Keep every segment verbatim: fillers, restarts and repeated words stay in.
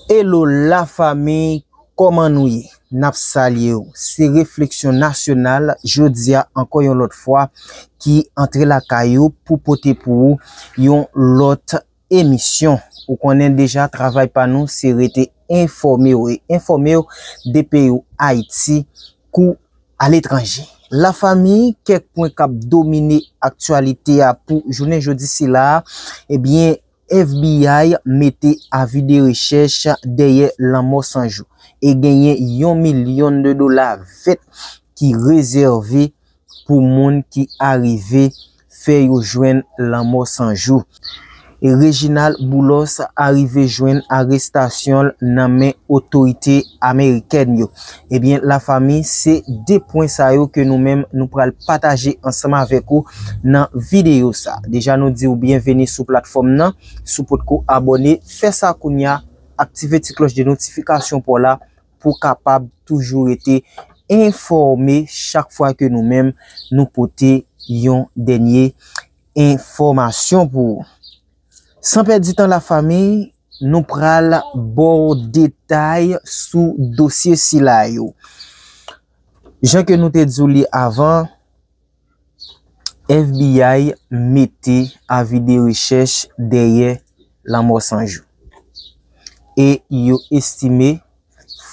Hello la fami, kòman nou ye? N ap salye w. Se Refleksyon Nasyonal, jodi a ankò yon lòt fwa, ki antre lakay ou pou pote pou ou yon lòt emisyon. Ou konnen deja travay pa nou se rete enfòme w e enfòme w de peyi w Ayiti kou aletranje. La fami, kèk pwen k ap domine aktyalite a pou jounen jodi sila a, ebyen, F B I mete avi de rechèch dèyè lanmò san jou e genyen yon milyon de dola vèt ki rezève pou moun ki arive fè yo jwenn lanmò san jou. E Reginald Boulos arive jwenn arestasyon l nan men otorite amerikèn yo. Ebyen, la fami, se de pwen sa yo ke nou menm nou pral pataje ansanm avèk ou nan videyo sa. Deja, nou di w byenveni sou platfòm nan. Si w potko abòne, fè sa kounye a, aktive ti klòch de notifikasyon pa w la pou w kapab toujou rete enfòme chak fwa ke nou menm nou pote yon dènye enfòmasyon pou ou. San pèdi tan, la fami, nou pral ba w detay sou dosye sila yo. Jan ke nou te di w li avan, F B I mete avi de rechèch dèyè lanmò san jou. E yo estime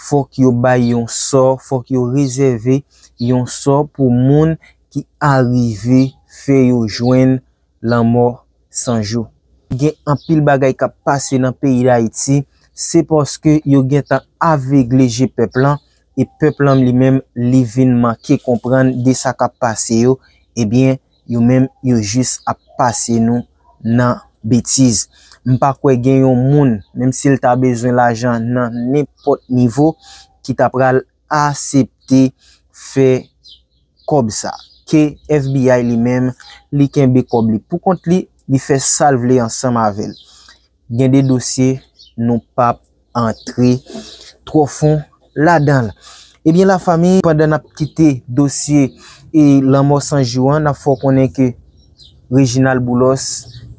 fòk yo bay yon sò, fòk yo rezève yon sò pou moun ki arive fè yo jwenn lanmò san jou. Gen anpil bagay k ap pase nan peyi Dayiti, se paske yo gentan avegle je pèp lan, e pèp lan li menm, li vin manke konprann de sa k ap pase yo, ebyen, yo menm, yo jis ap pase nou nan betiz. M pa kwè gen yon moun, menm si l ta bezwen lajan nan nenpòt nivo, ki ta pral aksepte fè kòb sa. Ke F B I li menm, li kenbe kòb li pou kont li, li fè sa l vle ansanm avè l. Gen de dosye nou p ap antre twò fon ladan l. Ebyen, la fami, pandan n ap kite dosye e lanmò san jou an, n ap fè w konnen ke Reginald Boulos,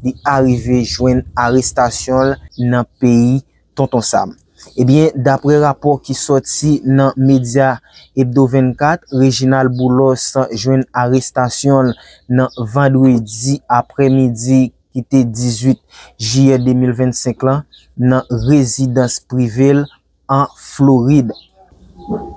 li arive jwenn arestasyon l nan peyi Tonton Sam. Ebyen, daprè rapò ki sòti nan medya Ebdo vennkat, Reginald Boulos jwenn arestasyon l nan vandredi aprèmidi ki te dizuit jiyè de mil vennsenk lan nan rezidans prive l an Florid.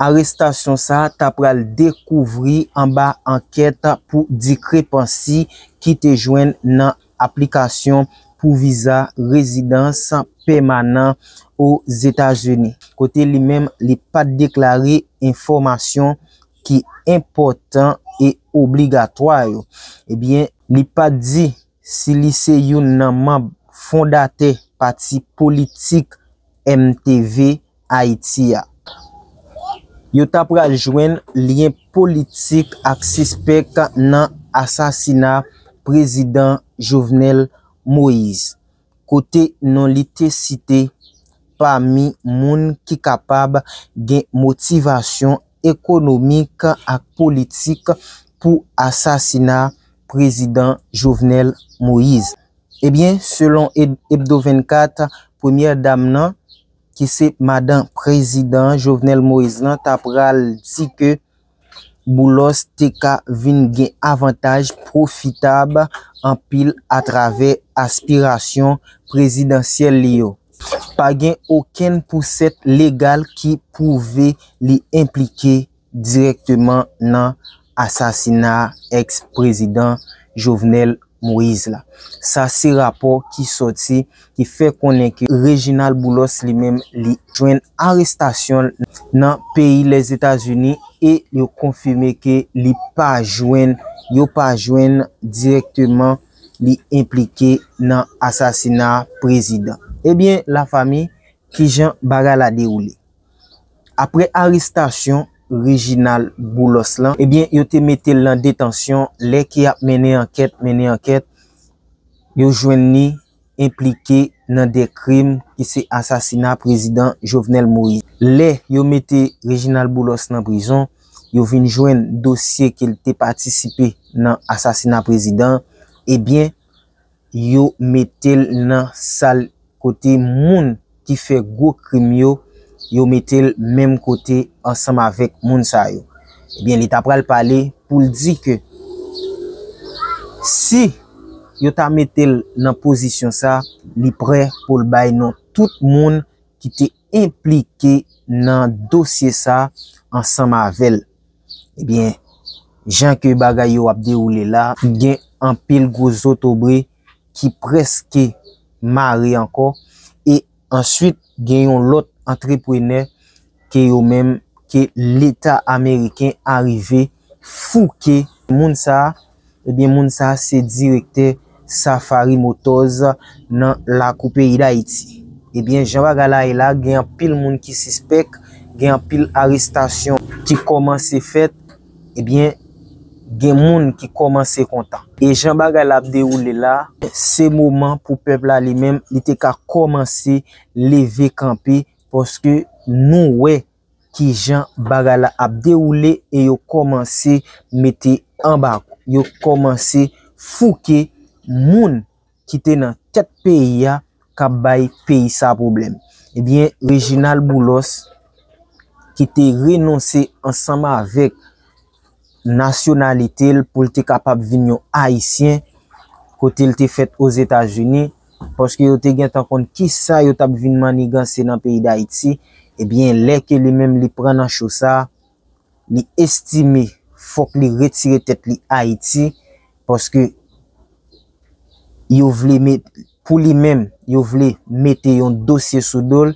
Arestasyon sa a ta pral dekouvri anba ankèt pou dikrepansi ki te jwenn nan aplikasyon pou viza rezidans pèmanan Ozetazini, kote li menm li pa t deklare enfòmasyon ki enpòtan e obligatwa yo. Ebyen, li pa t di si li se youn nan manm fondatè pati politik M T V Ayiti a. Yo ta pral jwenn lyen politik ak sispèk nan asasina prezidan Jovenel Moïse, kote non li te site pami moun ki kapab gen motivasyon ekonomik ak politik pou asasina prezidan Jovenel Moïse. Ebyen, selon Eb-, Ebdo vennkat, premyè dam nan, ki se madan prezidan Jovenel Moïse lan, ta pral di ke Boulos te ka vin gen avantaj pwofitab anpil atravè aspirasyon prezidansyèl li yo. Pa gen okenn pousèt legal ki pwouve li enplike dirèkteman nan asasina èks prezidan Jovenel Moïse la. Sa se rapò ki sòti, ki fè konnen ke Reginald Boulos li menm li jwenn arestasyon l nan peyi Lèzetazini e yo konfime ke li pa jwenn, yo pa jwenn dirèkteman li enplike nan asasina prezidan. Ebyen, la fami, kijan bagay la dewoule? Aprè arestasyon Reginald Boulos lan, ebyen, yo te mete l nan detansyon. Lè ke y ap mennen ankèt, mennen ankèt, yo jwenn li enplike nan de krim ki se asasina prezidan Jovenel Moïse. Lè yo mete Reginald Boulos nan prizon, yo vin jwenn dosye ke l te patisipe nan asasina prezidan, ebyen, yo mete l nan sal kote moun ki fè gwo krim yo, yo mete l menm kote ansanm avèk moun sa yo. Ebyen, li ta pral pale pou l di ke si yo ta mete l nan pozisyon sa, li prè pou l bay non tout moun ki te enplike nan dosye sa ansanm avè l. Ebyen, jan ke bagay yo ap dewoule la, gen anpil gwo zotobre ki prèske mare ankò. E answit, gen yon lòt antreprenè ke yo menm, ke Leta ameriken arive fouke. Moun sa a, ebyen, moun sa a se direktè Safari Motors nan lakou peyi Dayiti. Ebyen, jan bagay la ye la, gen anpil moun ki sispèk, gen anpil arestasyon ki kòmanse fèt, ebyen, gen moun ki kòmanse kontan. E jan bagay la ap dewoule la, se moman pou pèp la li menm, li te ka kòmanse leve kanpe, paske nou wè kijan bagay la ap dewoule e yo kòmanse mete anbago, yo kòmanse fouke moun ki te nan tèt peyi a, k ap bay peyi sa pwoblèm. Ebyen, Reginald Boulos, ki te renonse ansanm avèk nasyonalite l pou l te kapab vin yon Ayisyen, kote l te fèt Ozetazini, paske yo te gentan konn kisa yo t ap vin maniganse nan peyi Dayiti. Ebyen, lè ke li menm li pran nan cho sa, li estime fòk li retire tèt li Ayiti, paske yo vle met, pou li menm, yo vle mete yon dosye sou do l.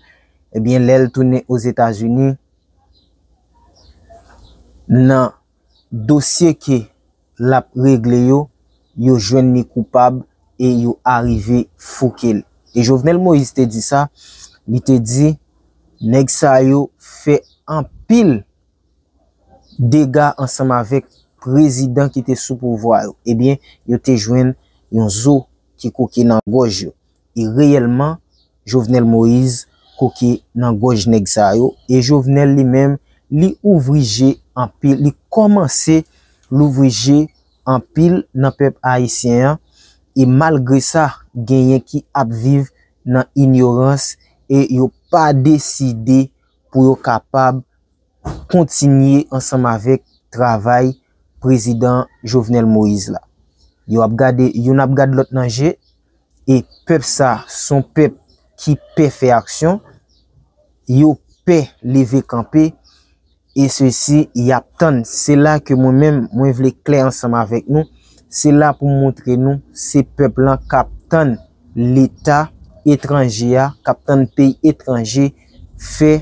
Ebyen, lè l tounen Ozetazini, nan dosye ke l ap regle yo, yo jwenn li koupab e yo arive fouke l. E Jovenel Moïse te di sa, li te di, nèg sa yo fè anpil dega ansanm avèk prezidan ki te sou pouvwa yo. Ebyen, yo te jwenn yon zo ki koke nan gòj yo. E reyèlman, Jovenel Moïse koke nan gòj nèg sa yo. E Jovenel li menm, li ouvri je anpil, li kòmanse louvri je anpil nan pèp ayisyen an. E malgre sa, genyen ki ap viv nan inyorans e yo pa deside pou yo kapab kontinye ansanm avèk travay prezidan Jovenel Moïse la. Yo ap gade, youn ap gad lòt nan je, e pèp sa, se yon pèp ki pè fè aksyon, yo pè leve kanpe, e sesi, y ap tann. Se la ke mwen menm, mwen vle klè ansanm avèk nou, se la pou m montre nou, se pèp lan k ap tann Leta etranje a, k ap tann peyi etranje fè,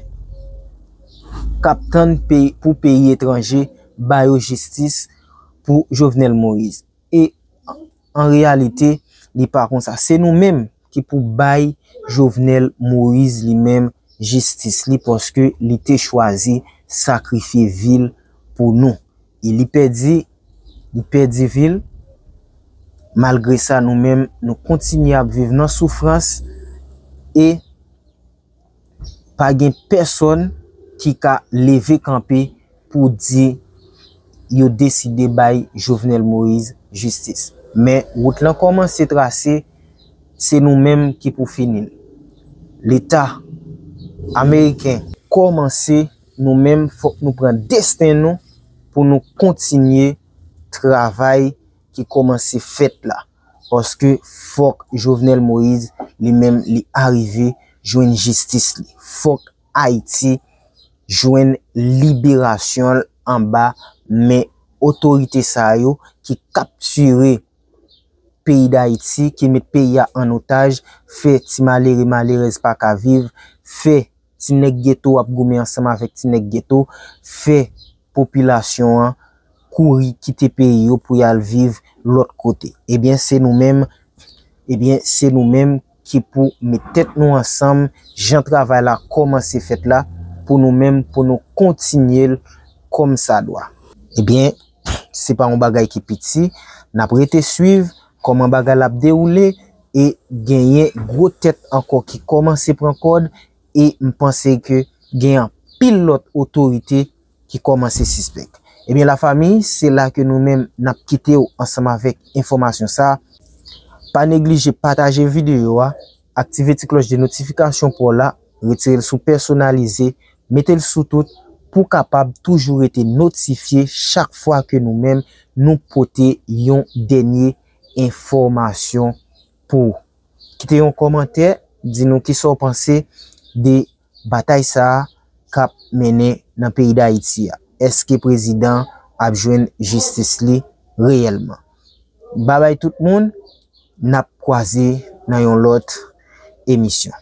k ap tann peyi, pou peyi etranje ba yo jistis pou Jovenel Moïse. E an reyalite, li pa konsa. Se nou menm ki pou bay Jovenel Moïse li menm jistis li, paske li te chwazi sakrifye vi l pou nou. E li pèdi, li pèdi vi l. Malgre sa, nou menm, nou kontinye ap viv nan soufrans e pa gen pèsonn ki ka leve kanpe pou di yo deside bay Jovenel Moïse jistis. Men wout lan kòmanse trase, se nou menm ki pou fini l. Leta ameriken kòmanse, nou menm fòk nou pran desten nou pou nou kontinye travay ki kòmanse fèt la. Paske fòk Jovenel Moïse li menm li arive jwenn jistis li. Fòk Ayiti jwenn liberasyon l anba men otorite sa yo ki kaptire peyi Dayiti, ki met peyi a an otaj, fè ti malere malerèz pa ka viv, fè ti nèg geto ap goumen ansanm avèk ti nèg geto, fè popilasyon an kouri kite peyi yo pou y al viv lòt kote. Ebyen, se nou menm, ebyen, se nou menm ki pou met tèt nou ansanm, jan travay la kòmanse fèt la, pou nou menm, pou nou kontinye l kòmsadwa. Ebyen, se pa yon bagay ki piti, n ap rete swiv kòman bagay la ap dewoule e genyen gwo tèt ankò ki kòmanse pran kòd e m panse ke gen anpil lòt otorite ki kòmanse sispèk. Ebyen, lafanmi, se la ke nou menm n ap kite w ansanm avèk enfòmasyon sa a. Pa neglije pataje videyo a, aktive ti klòch de notifikasyon pou w la, retire l sou pèsonalize, mete l sou tout pou w kapab toujou rete notifye chak fwa ke nou menm nou pote yon dènye enfòmasyon pou ou. Kite yon kòmantè, di nou kisa w panse de batay sa a k ap mennen nan peyi Dayiti a. Èske prezidan ap jwenn jistis li reyèlman? Babay tout moun, n ap kwaze nan yon lòt emisyon.